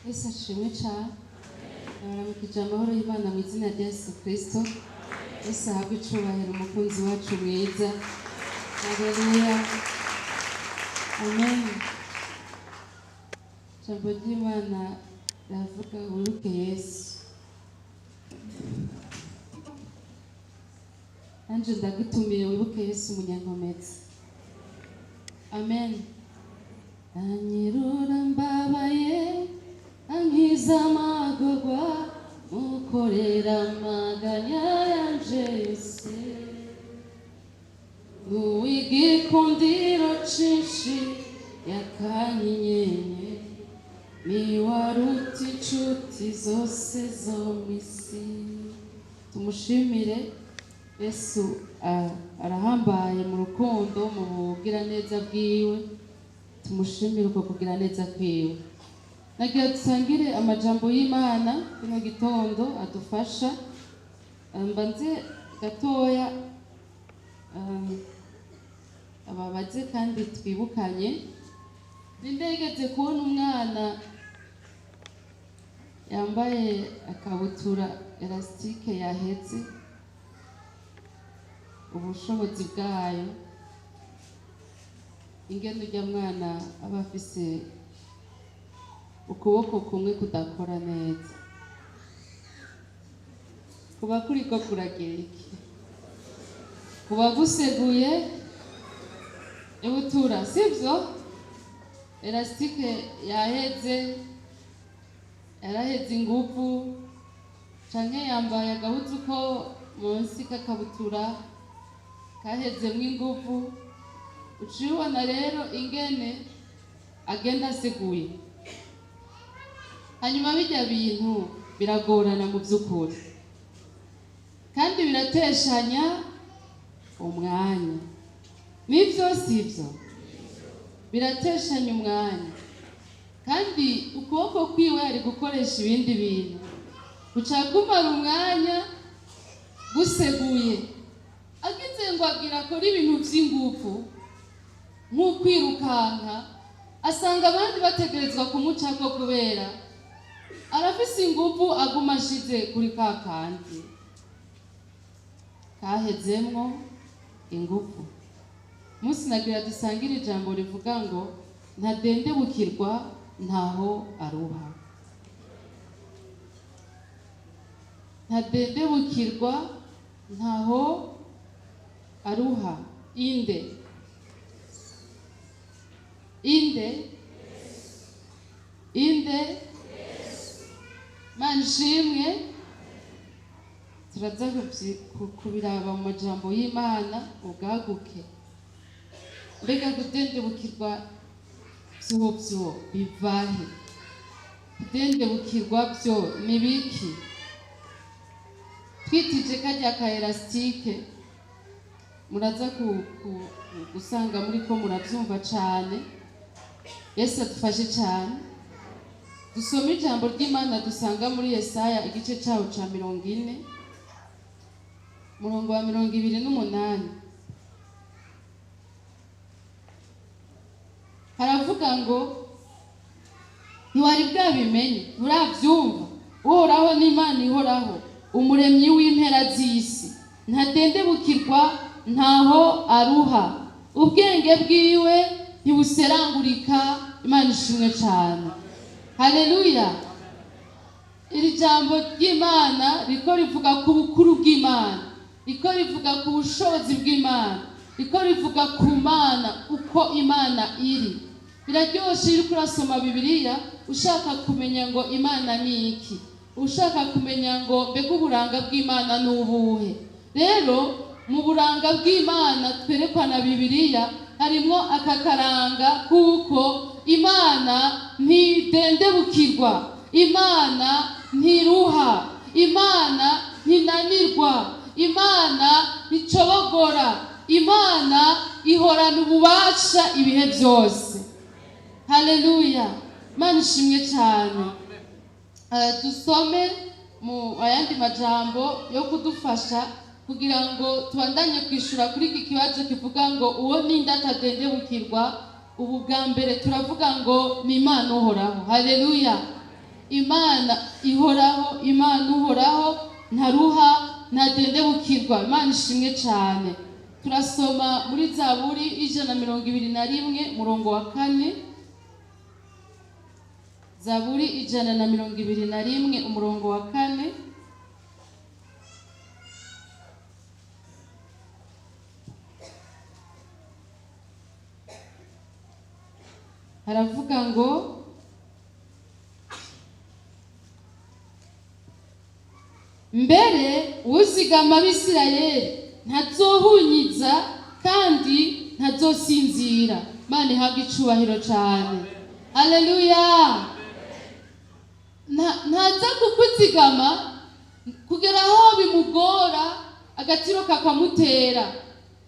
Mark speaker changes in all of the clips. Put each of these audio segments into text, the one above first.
Speaker 1: Yesu ashimwe cyane. Ndabaramukije amahoro y'Imana mu izina rya Yesu Kristo. Yesu ahabwe icubahiro, umukunzi wacu mwiza. Haleluya, amen. Ijambo ry'Imana riravuga: "Wibuke Yesu." Nanje ndagutumiye, wibuke Yesu umunyankomezi. Amen. Anyirura mbabaye, ankiza amagorwa, mukorera amaganya yanje yose, n'uw'igikundiro cinshi yakanyenyenye, niwaruta inshuti zose zo mw'isi. Tumushimire Yesu. Arahambaye mu rukundo, mu bugiraneza bwiwe. Tumushimire uko kugira neza kwiwe. Nagira dusangire amajambo y'Imana kino gitondo adufasha. Mbanze gatoya ababaze kandi twibukanye: ninde yigeze kubona umwana yambaye akabutura élastique yaheze ubushobozi bwayo, ingene urya mwana aba afise ukuboko kumwe kudakora neza, kuba kuriko kuragira iki, kuba guseguye ibutura, sivyo? Élastique yaheze, yaraheze inguvu, canke yambaye agahuzu ko munsi k'akabutura kahezemwo inguvu. Uciye ubona rero ingene agenda aseguye. Hanyuma bijya bintu biragorana mu by'ukuri, kandi birateshanya umwanya. Nibyo, sibyo? Birateshanya umwanya, kandi ukuboko kwiwe ari gukoresha ibindi bintu, guca kumara umwanya guseguye. Agize ngo agira akora ibintu by'ingufu nk'ukwirukanka, asanga abandi bategerezwa kumucako kubera arafise ingufu aguma ashize kuri ka kandi kahezemwo ingufu. Munsi nagira dusangire ijambo rivuga ngo: "Ntadendebukirwa, ntaho aruha." Ntadendebukirwa, ntaho aruha. Inde? Inde? Inde? Mana ishimwe. Turaza kubiraba mu majambo y'Imana ubwaguke. Mbega kudendebukirwa vyo vyo bivahe? Kudendebukirwa byo ni biki? Twitije karya ka élastique, muraza gusanga muri ko murabyumva cane. Yesu adufashe cane. Dusome ijambo ry'Imana dusanga muri Yesaya, igice cyawo ca 40, umurongo wa 28. Haravuga ngo: "Ntiwari bwabimenye? Nturabyumva? Uhoraho n'Imana ihoraho, umuremyi w'impera z'isi, ntadendebukirwa, ntaho aruha, ubwenge bwiwe ntibuserangurika." Imana ishimwe cyane, haleluya. Iri jambo ry'Imana riko rivuga ku bukuru bw'Imana, riko rivuga ku bushobozi bw'Imana, riko rivuga ku Mana, uko Imana iri. Biraryoshe iyo uriko urasoma Bibiliya ushaka kumenya ngo Imana ni iki, ushaka kumenya ngo mbega uburanga bw'Imana ni ubuhe. Rero mu buranga bw'Imana twerekwa na Bibiliya harimwo aka karanga kuko Imana ntidendebukirwa, Imana ntiruha, Imana ntinanirwa, Imana nticobogora, Imana ihorana ububasha ibihe byose. Haleluya, Imana ishimwe cyane. Dusome mu ayandi majambo yo kudufasha kugira ngo tubandanye kwishura kuri iki kibazo kivuga ngo: "Uwo ninde atadendebukirwa?" Ubu bwa mbere turavuga ngo ni Imana uhoraho. Haleluya. Imana ihoraho, Imana uhoraho, ntaruha, ntadendebukirwa. Imana ishimwe cyane. Turasoma muri Zaburi 121, murongo wa 4. Zaburi 121, umurongo wa 4. Haravuga ngo: mbere uzigama Abisirayeli ntazohunyiza kandi ntazosinzira. Imana ihabwe icubahiro cyane. Haleluya. Ntaza kukuzigama kugera aho bimugora, agatiro kakamutera,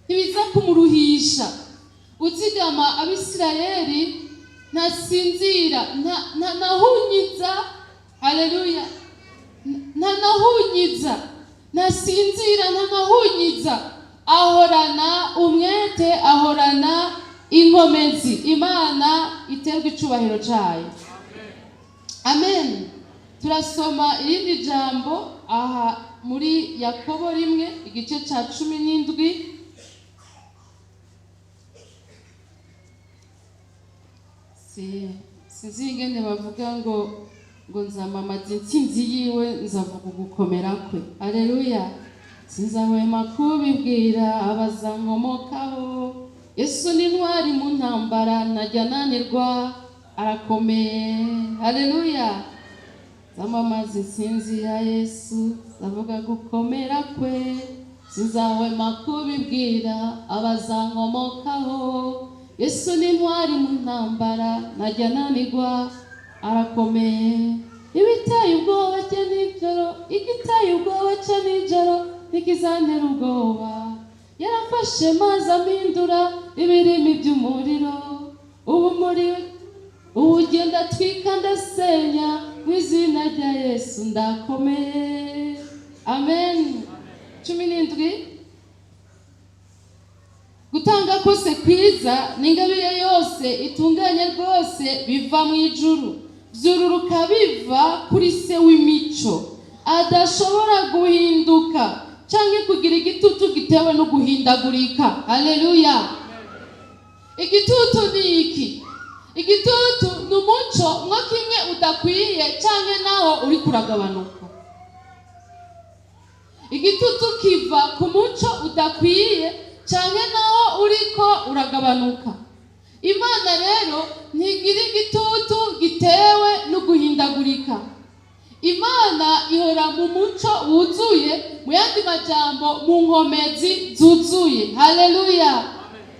Speaker 1: ntibiza kumuruhisha. Uzigama Abisirayeli ntasinzira, ntanahunyiza. Haleluya. Ntanahunyiza, ntasinzira, ntanahunyiza, ahorana umwete, ahorana inkomezi. Imana iterwa icubahiro cayo. Amen. Turasoma irindi jambo aha muri Yakobo 1, igice ca 17. Sinzi ingene bavuga ngo nzamamaza intsinzi yiwe, nzavuga ugukomera kwe. Haleluya. Sinzahwema kubibwira abazankomokaho. Yesu ni intwari mu ntambara, ntajya ananirwa, arakomeye. Haleluya. Nzamamaza intsinzi ya Yesu, nzavuga gukomera kwe. Sinzahwema kubibwira abazankomokaho. Yesu ni intwari mu ntambara, ntajya ananirwa, arakomeye. Ibiteye ubwoba cya nijoro, igiteye ubwoba cya nijoro ntikizantera ubwoba. Yarafashe maze ampindura ibirimi by'umuriro. Ubu muri ugenda atwika ndasenya, mu izina rya Yesu ndakomeye. Amen. 17. Gutanga kose kwiza n'ingabire yose itunganye rwose biva mu ijuru, vyururuka biva kuri se w'imico, adashobora guhinduka canke kugira igitutu gitewe no guhindagurika. Haleluya. Igitutu ni iki? Igitutu ni umuco mwo kimwe udakwiye canke naho uri kuragabanuka. Igitutu kiva ku muco udakwiye canke naho uriko uragabanuka. Imana rero ntigira igitutu gitewe no guhindagurika. Imana ihora mu muco wuzuye, mu yandi majambo mu nkomezi zuzuye. Haleluya.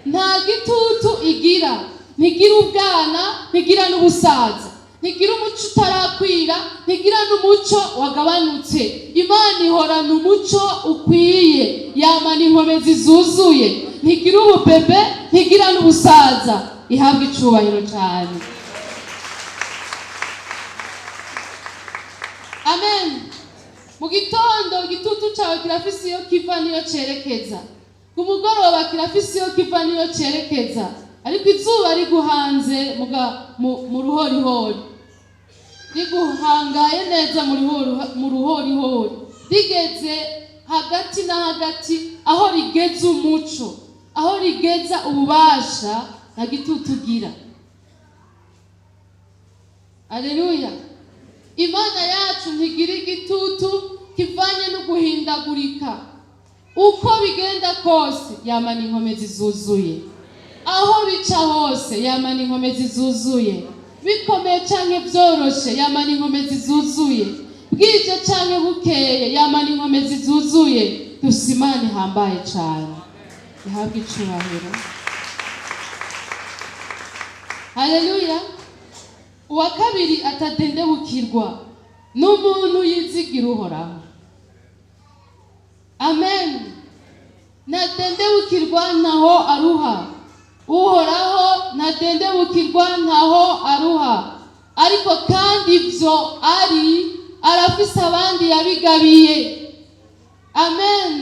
Speaker 1: Nta gitutu igira, ntigira ubwana, ntigira n'ubusaza, ntigira umuco utarakwira, ntigira n'umuco wagabanutse. Imana ihorana umuco ukwiye, yamana inkomezi zuzuye, ntigira ububebe, ntigira n'ubusaza. Ihabwa icubahiro cyane. Amen. Mu gitondo igitutu cyawe kirafise iyo kiva niyo cerekeza, ku mugoroba kirafise iyo kiva niyo cerekeza, ariko izuba riguhanze mu ruhorihori, riguhangaye neza mu ruhorihori, rigeze hagati na hagati aho rigeza umuco, aho rigeza ububasha, nta gitutu ugira. Haleluya. Imana yacu ntigira igitutu kivanye no guhindagurika. Uko bigenda kose yamana inkomezi zuzuye, aho bica hose yamana inkomezi zuzuye, bikomeye canke vyoroshe yamana inkomezi zuzuye, bwije canke bukeye yamana inkomezi zuzuye. Dufise Imana ihambaye cane, ihabwe icubahiro. Haleluya. Uwa kabiri atadendebukirwa n'umuntu yizigira Uhoraho. Amen. Ntadendebukirwa ntaho aruha. Uhoraho ntadendebukirwa ntaho aruha. Ariko kandi ivyo ari arafise abandi yabigabiye. Amen.